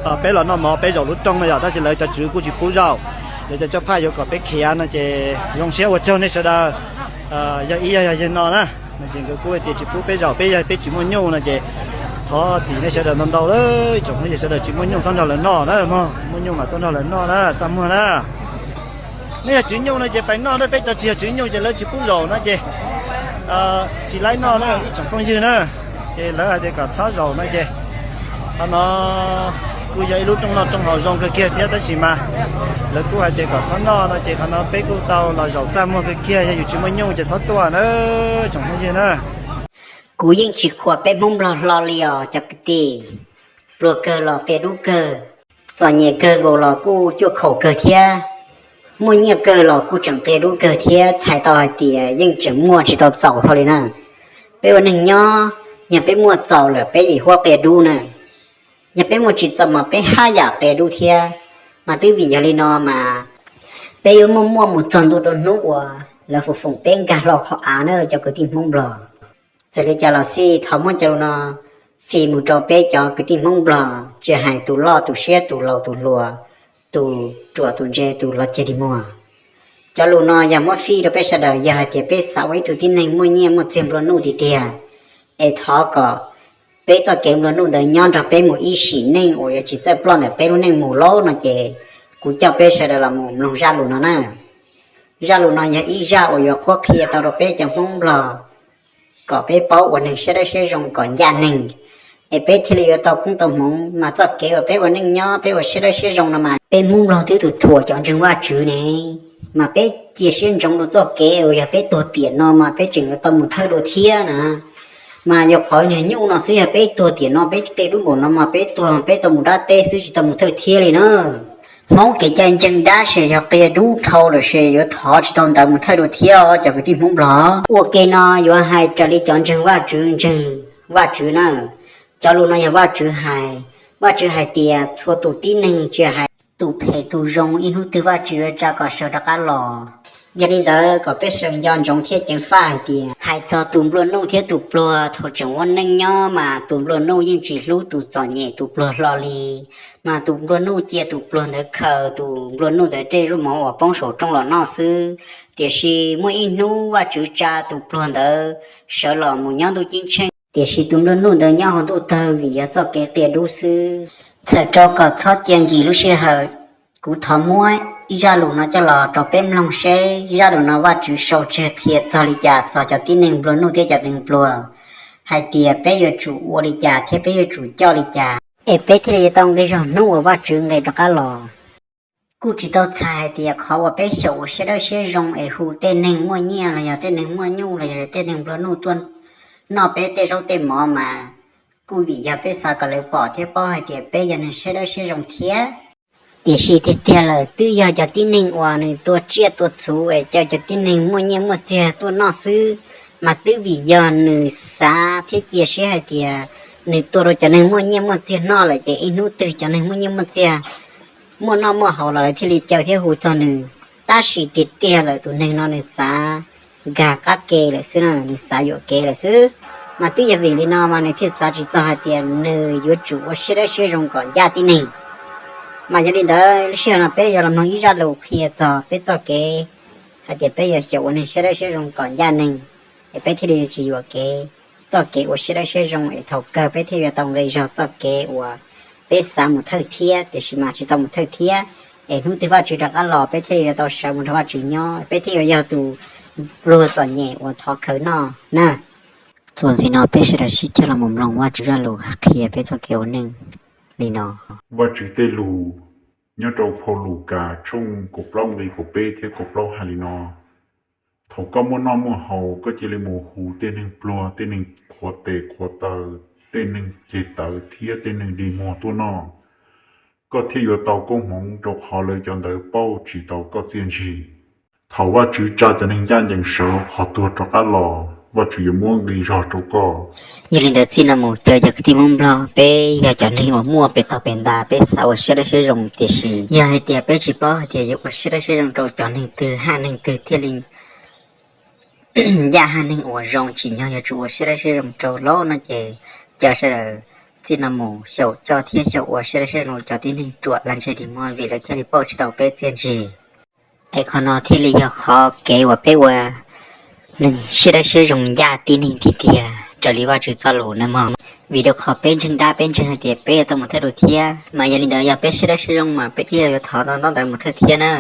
Peb los noj mov peb zaum lub rooj no yog, tab sis lawv cov tswv kuj tsis pub zaum. Lawv cov coj phaj yuav kom peb khiav no ces zoo siab ua tsaug nej sawv daws. Yog ib yog yog yawg no na, no ces nkawd kuj hais tias tsis pub peb zaum, peb yog peb tsis muaj nyuj no ces thov txim nej sawv daws ntau ntau lawm. Tsoom phooj ywg sawv daws tsis muaj nyuj txhob nrog lawv noj na mog, muaj nyuj mas tuaj nrog lawv noj na, txaj muag na. Nej yog tswv nyuj no ces pais noj na, peb cov tsis yog tswv nyuj ces lawv tsis pub zaum no ces tsis laib noj na ib tsoom phooj ywg na. Ces lawv hais tias kom txhob zaum no ces qhov no kuj yog ib lub rooj noj rooj haus zoo kawg kiag thiab tab sis mas lawv kuj hais tias kom txhob noj no ces qhov no peb kuj tau los zaum txaj muag kawg kiag, yog yus tsis muaj nyuj ces txhob tuaj na tsoom phooj ywg na. Kuv yeej tsis qhuas peb Hmoob Nplog hlo li os cov kwv tij. Pluag kawg los qia dub kawg, txom nyem kawg nkaus los kuj cuaj khaum kawg thiab, muaj nyiaj kawg los kuj tseem qia dub kawg thiab. Txhais tau hais tias yeej tseem muaj tsis tau txaus hlo li na. Peb ua neeg nyob, yog peb muaj txaus lawm peb yeej huab qia dub na. Yog peb muaj tsis txaus mas peb haj yam qia dub thiab. Mas twb vim yog li no mas peb yuav muaj muaj mus txog ntua rau hnub uas lawv foom foom peb nkag hlo qhov av na cov kwv tij Hmoob Nplog. Txawm li cas los xij thov muab cov lus no fij mus rau peb cov kwv tij Hmoob Nplog, tsis hais tus loj tus siab tus laus tus hluas, tus ruam tus ntse tus los ceg dig muag. Cov lus no yog muab fij rau peb sawv daws, yog hais tias peb xav ua ib tug tib neeg muaj nyiaj muaj txiag nplua nuj tiag tiag, es thov kom peb txoj kev nplua nuj ntawd nyob nrog peb mus ib sim neej uas yuav tsis txawj ploj ntawm peb lub neej mus lauj no ces kuv coj peb sawv daws los mus mloog zaj lus no na. Zaj lus no yog ib zaj uas yuav qhuab qhia tau rau peb cov Hmoob Nplog kom peb paub ua neeg siab dawb siab zoo kom ncaj neeg, es peb thiaj li yuav tau koob tau hmoov. Mas txoj kev uas peb ua neej nyob peb ua siab dawb siab zoo no mas peb Hmoob Nplog twb tus thuam cov ntseeg Vajtswv ne, mas peb cia siab ntsoov rau txoj kev uas yog peb tuag tiam no mas peb tseem yuav tau mus thawj dua thiab na. Mas yog qhov nyuag nyuj no xwb, yog peb tuag tiam no peb qia dub npaum no mas peb tuag peb tau mus dab teb xwb tsis tau mus thawj thiab li na. Hmoob kev cai ntseeg dab tsi yog qia dub dhau lawm ces yuav thov tsis tau ntawd mus thawj dua thiab os cov kwv tij Hmoob Nplog. Ua ke no yuav hais raws li cov ntseeg Vajtswv ntseeg Vajtswv na. Cov lus no yog Vajtswv hais. Vajtswv hais tias txhua tus tib neeg tsis hais tus phem tus zoo ib hnub twg Vajtswv yuav tsa kom sawv rov qab los. Yog li ntawd kom peb sawv daws nco ntsoov thiab ceev faj hais tias hais txog tus nplua nuj thiab tus pluag, thaum tseem ua neej nyob mas tus nplua nuj yeej tsis hlub tus txom nyem tus pluag hlo li. Mas tus nplua nuj cia tus pluag ntawd khaws tus nplua nuj ntawd tej zaub mov uas poob saum rooj los noj xwb. Tiam sis muaj ib hnub Vajtswv tsa tus pluag ntawd sawv los mus nyob ntuj ceeb tsheej, tiam sis tus nplua nuj ntawd nyob hauv ntuj tawg vim yog txoj kev qia dub xwb. Txhawm rau kom txhob cia nkim lub sij hawm, kuv thov muab zaj lus no coj los rau peb mloog seb zaj lus no Vajtswv sau tseg qhia txog li cas txog cov tib neeg nplua nuj thiab cov neeg pluag, hais tias peb yuav tsum ua li cas thiab peb yuav tsum coj li cas es peb thiaj li yuav tau nqi zog hnub uas Vajtswv nqis rov qab los. Kuj tsis tau txhais hais tias qhov uas peb xyaum ua siab dawb siab zoo es hu tej neeg muaj nyiaj los yog tej neeg muaj nyuj los yog tej neeg nplua nuj tuaj noj peb tej zaub tej mov mas kuj vim yog peb xav kom lawv pom thiab paub hais tias peb yog neeg siab dawb siab zoo thiab. Tiam sis tiag tiag lawm twb yog cov tib neeg uas nws tua tsiaj tua txhuv es caw cov tib neeg muaj nyiaj muaj txiag tuaj noj xwb, mas twb vim yog nws xav thiab cia siab hais tias nws tua rau cov neeg muaj nyiaj muaj txiag noj lawm ces ib hnub twg cov neeg muaj nyiaj muaj txiag muaj noj muaj haus los lawv thiaj li caw thiab hu txog nws. Tab sis tiag tiag lawm tus neeg no nws xav nkag qab ke lawm xwb na, nws xav yuam kev lawm xwb. Mas twb yog vim li no mas nws thiaj xav tsis txog hais tias nws yuav tsum ua siab dawb siab zoo kom ncaj tib neeg. Mas yog li ntawd lub sij hawm no peb yuav los mloog ib zaj lus qhia txog peb txoj kev hais tias peb yuav xyaum ua neeg siab dawb siab zoo kom ncaj neeg, es peb thiaj li yuav tsis yuam kev. Txoj kev ua siab dawb siab zoo es thaum kawg peb thiaj yuav tau nqi zog txoj kev uas peb xav mus thawj thiab tiam sis mas tsis tau mus thawj thiab, es hnub twg Vajtswv rov qab los peb thiaj yuav tau sawv mus nrog Vajtswv nyob, peb thiaj yuav yog tus pluag txom nyem uas thov khaws noj na. Txuas ntxiv no peb sawv daws sib cog los mus mloog Vajtswv zaj lus qhia peb txoj kev ua neej li no. Vajtswv tej lus nyob rau phau Lukas tshooj kaum plaub nqe kaum peb thiab kaum plaub hais li no: Thaum koj muaj noj muaj haus, koj cia li mus hu tej neeg pluag, tej neeg qhuav tes qhuav taw, tej neeg ceg tawv thiab tej neeg dig muag tuaj noj. Koj thiaj yuav tau koob hmoov, rau qhov lawv cov ntawd pauj tsis tau koj txiaj ntsig. Thaum Vajtswv tsa cov neeg ncaj ncees sawv qhov tuag rov qab los, Vajtswv yuav muab nqi zog rau koj. Yog li ntawd txij no mus caw cov kwv tij Hmoob Nplog, peb yog cov neeg uas muaj pem tog pem ntag, peb xav ua siab dawb siab zoo, tiam sis yog hais tias peb tsis paub hais tias yuav ua siab dawb siab zoo rau cov neeg twg haj neeg twg thiaj li ncaj haj neeg uas zoo, tsim nyog yuav tsum ua siab dawb siab zoo rau lawm no ces caw sawv daws txij no mus xyaum coj thiab xyaum ua siab dawb siab zoo rau cov tib neeg ruam lag ntseg dig muag vim lawv thiaj li pauj tsis tau peb txiaj ntsig. Es qhov no thiaj li yog qhov kev uas peb ua neeg siab dawb siab zoo ncaj tib neeg tiag tiag raws li Vajtswv txoj lus na mog. Vim rau qhov peb ntseeg dab, peb ntseeg hais tias peb yuav tau mus thawj dua thiab, mas yog li ntawd yog peb siab dawb siab zoo mas peb thiaj yuav thov tau ntaub ntawv mus thawj thiab na.